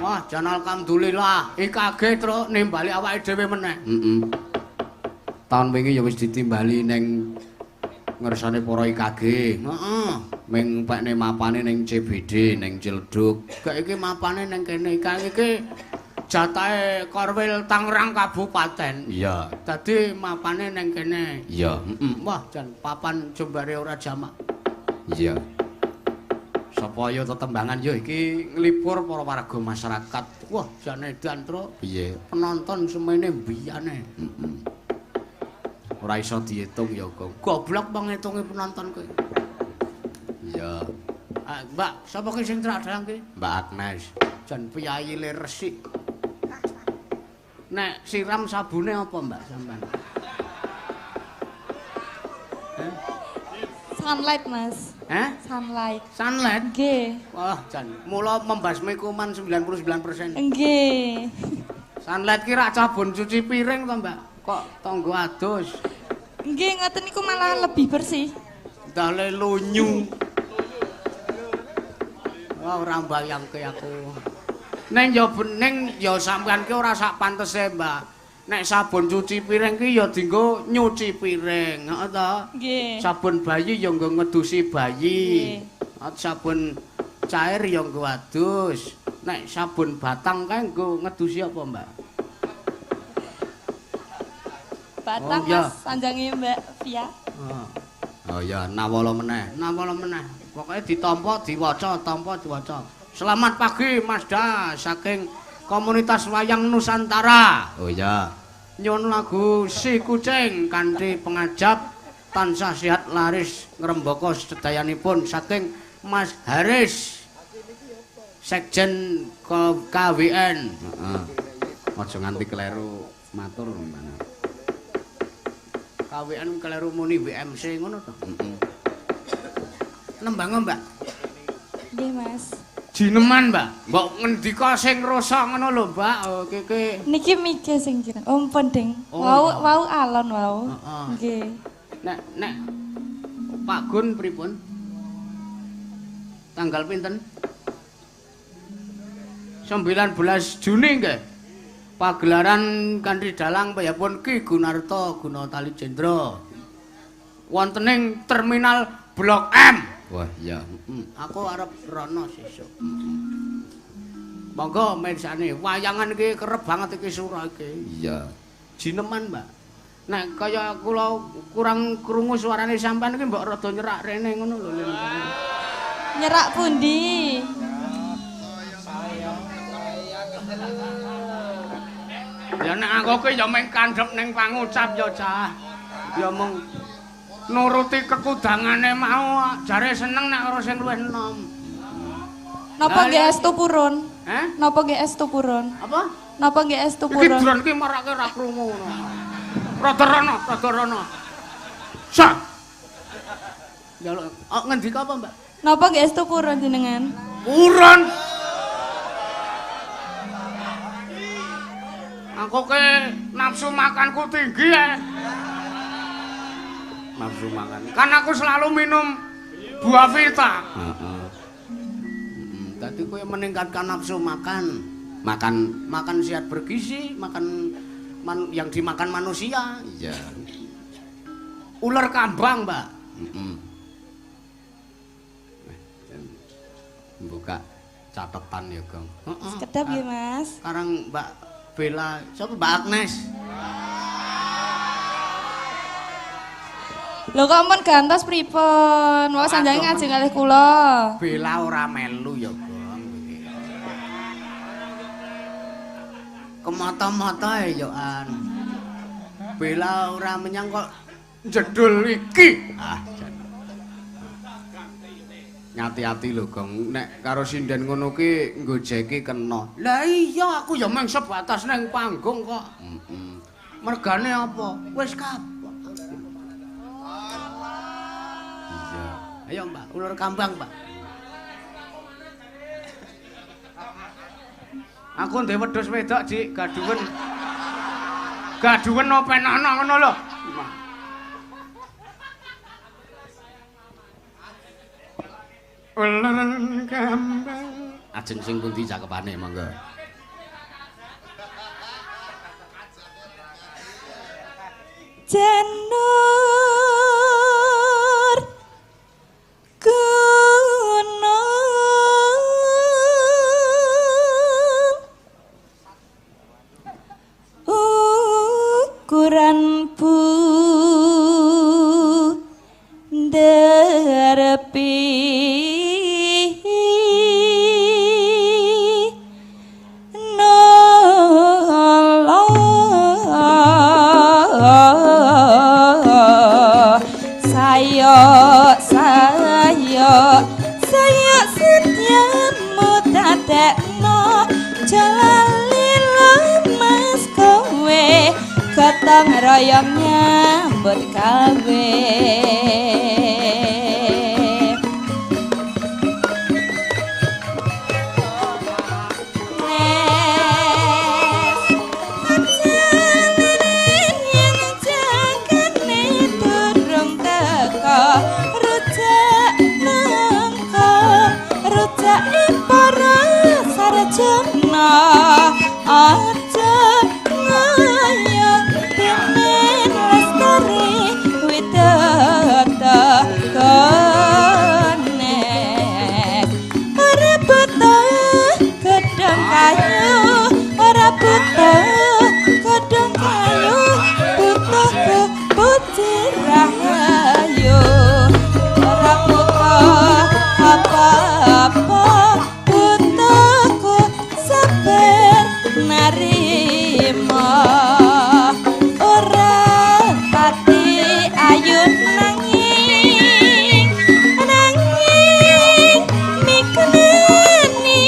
Wah, jan alhamdulillah IKG truk nimbali awake dhewe meneh. Heeh. Taun wingi ya wis ditimbali ning ngersane para IKG. Heeh. Ming pekne mapane ning CBD ning Ciledug. Gak iki mapane ning kene IKG iki jatahe Korwil Tangerang Kabupaten. Iya. Dadi mapane ning kene. Iya, heeh. Wah, jan papan jembare ora jamak. Iya. Sapa ya tetembangan ya iki nglipur para warga masyarakat. Wah, jan edan, Truk. Piye? Penonton semene mbiyane. Heeh. Ora iso diitung ya, Gong. Goblok ngitungi penonton kowe. Iya. Ah, Mbak, sapa ki sing trak dalang ki? Mbak Agnes. Jan piyayi le resik. Nek siram sabune apa, Mbak, sampean? Heh? Sunlight, Mas. Heh? Sunlight. Sunlight? Nggih. Wah, jan. Mula membasmi kuman 99%. Nggih. Sunlight ki rak sabun cuci piring to, Mbak? Kok tangga adus? Nggih, ngoten niku malah lebih bersih. Dale lunyu. Wah, ora mbayangke aku. Neng ya bening ya sampean ki ora sak pantese, Mbak. Nek sabun cuci piring ki ya dienggo nyuci piring, heeh ta? Nggih. Sabun bayi ya nggo ngedusi bayi. Nggih. Sabun cair ya nggo adus. Nek sabun batang kae nggo ngedusi apa, Mbak? Batang, oh, iya. Mas, sanjange Mbak Via. Oh iya, nawala meneh. Nawala meneh. Pokoke ditampa diwaca, tampa diwaca. Selamat pagi Mas Da saking Komunitas Wayang Nusantara. Oh iya. Nyuwun lagu Si Kucing kanthi pengajap tansah sehat laris ngrembaka sedayanipun saking Mas Haris Sekjen KWN. Heeh. Aja nganti kleru matur. KWN kleru muni WMC ngono to. Heeh. Nembang, Mbak? Nggih, Mas. Jineman, Mbak. Mbok ngendika sing rusak ngono lho, Mbak. Oh, iki niki mike sing jeneng. Oh, mpun, Ding. Oh, wau wau alon wau. Nggih. Nek nek Pak Gun pripun? Tanggal pinten? 19 Juni nggih. Pagelaran kanthi dalang piyapun Ki Gunarto Gunatali Jendra. Wonten ing Terminal Blok M. Wah, iya. Aku arep rono sesuk. Monggo mirsani, wayangan iki kerep banget iki sura iki. Iya. Jineman, Mbak. Nek kaya kula kurang krungu suarane sampean iki mbok rada nyerak rene ngono lho. Nyerak pundi? Ya nek aku ki ya mung kandhep ning pangucap ya, Cah. Ya mung nuruti kekudangane mau jare seneng nek ora sing luwih enom. Napa nggih estu purun? Heh? Napa nggih estu purun? Apa? Napa nggih estu purun? Iki drone ki marake ora krungu ngono. Rada rono, rada rono. Sa. Njaluk oh, ngendika apa, Mbak? Napa nggih estu purun jenengan? Purun. Aku ke nafsu makanku tinggi ya. Nafsu makan. Kan aku selalu minum buah vita. Heeh. Dadi kowe meningkatkan nafsu makan. Makan makan sehat bergizi, makan yang dimakan manusia. Iya. Ular kambang, Mbak. Heeh. Buka catatan ya, Gong. Heeh. Sekedap ya, Mas. Sekarang Mbak Bella, siapa Mbak Agnes? Lho kok ampun gantos pripun? Wau sanjange ngajeng kalih kula. Bella ora melu ya, Gong. Kemata-mata ya an. Bella ora menyang kok jedul iki. Ah, jan. Ngati-ati lho, Gong. Nek karo sinden ngono ki nggojeki kena. Lah iya, aku ya mung sebatas ning panggung kok. Heeh. Mergane apa? Wis kapok. Iya. Ayo, Mbak, ular kambang, Mbak. Aku ndek wedhus wedok, Dik, gaduwen. Gaduwen openana ngono lho. Ular kambang. Ajeng sing pundi cakepane monggo. Janur gunung ukuran bunder saya setiamu dadekno jalali lemas kowe gotong royong nyambut gawe. Aja ngayo demen lestari widada konek. Ora butuh gedhong kayu, ora butuh gedhong kayu, butuh puji rahayu. Ora butuh apa-apa, butuhku sabar narima. Ora pati ayu nanging nanging mikenani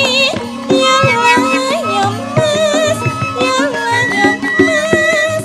ya ya mas, ya ya mas, ya ya mas.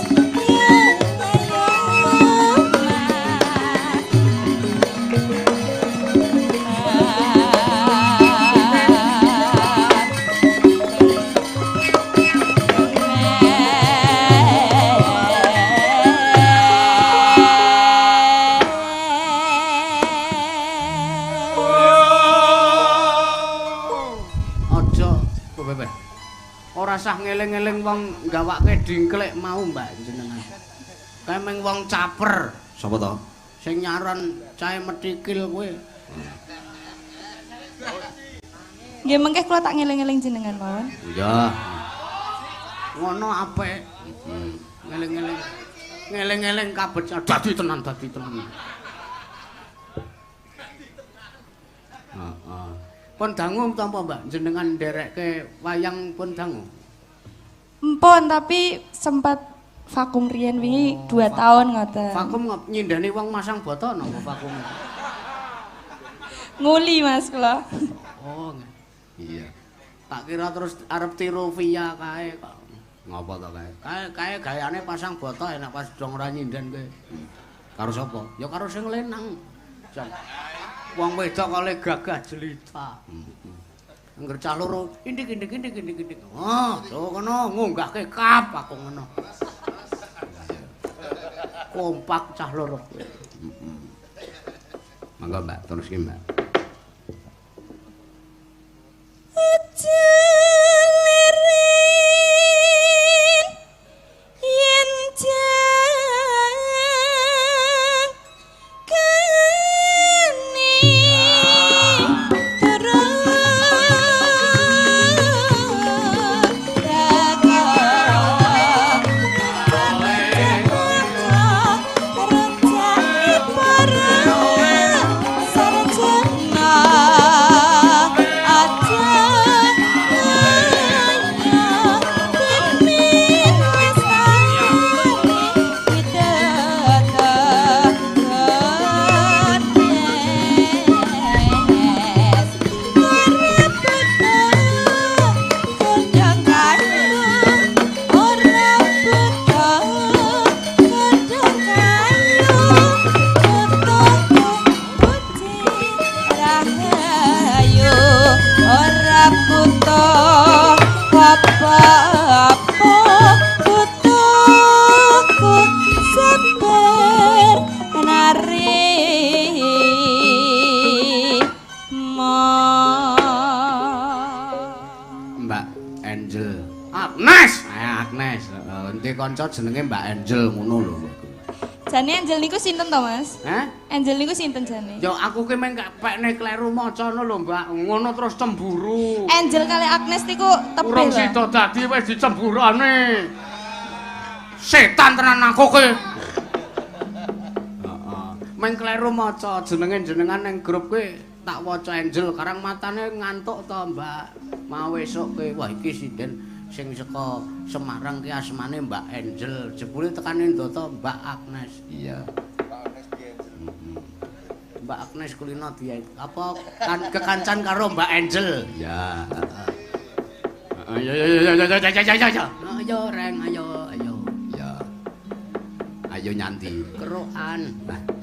Aja kowe. Ora sah ngeling-eling wong gawake dingklek mau Mbak jenengan. Kae meng wong caper. Sapa to? Sing nyaron cahe metikil kowe. Nggih mengke kula tak ngeling-eling jenengan mawon. Iya. Ngono apik. Ngeling-eling. Ngeling-eling kabeh dadi tenan, dadi tenan. Heeh. Pun dangu tampa Mbak jenengan nderekke wayang pun dangu. Empun, tapi sempat vakum riyen wingi 2 tahun ngoten. Vakum nyindani wong masang boto napa vakum? Nguli Mas kula. Oh, iya. Tak kira terus arep tiru via kae kok. Ngopo to kae? Kae kae gayane pasang boto enak pas dong ora nyinden kowe. Karo sapa? Ya karo sing lenang. Jan. Wong wedok kale gagah jelita. Angger cah loro indik indik indik indik indik. Oh, so kono ngunggahke kap aku ngono. Kompak cah loro kowe. Monggo Mbak, teruske Mbak. Aja lirin yen jang kene turun apa-apa butuhku sabar narima. Mbak Angel. Agnes. Agnes, ente kanca jenenge Mbak Angel ngono lho. Jane Angel niku sinten to, Mas? Hah? Angel niku sinten jane? Ya aku ki meng pekne kleru maca lho, Mbak. Ngono terus cemburu. Angel kali Agnes niku tebih. Urung sida dadi wis dicemburane. Setan tenan aku ki. Heeh. Meng kleru maca jenenge jenengan ning grup kuwi tak waca Angel karang matane ngantuk to, Mbak. Mau esuk kuwi wah iki sinden sing saka Semarang ki asmane Mbak Angel. Jebule tekane ndata Mbak Agnes. Iya. Mbak Agnes kulino dia apa kan kekancan karo Mbak Angel. Iya. Ayo ayo ayo ayo ayo ayo ayo. Ayo Reng, ayo ayo. Iya. Ayo nyanti. Kerokan. Nah.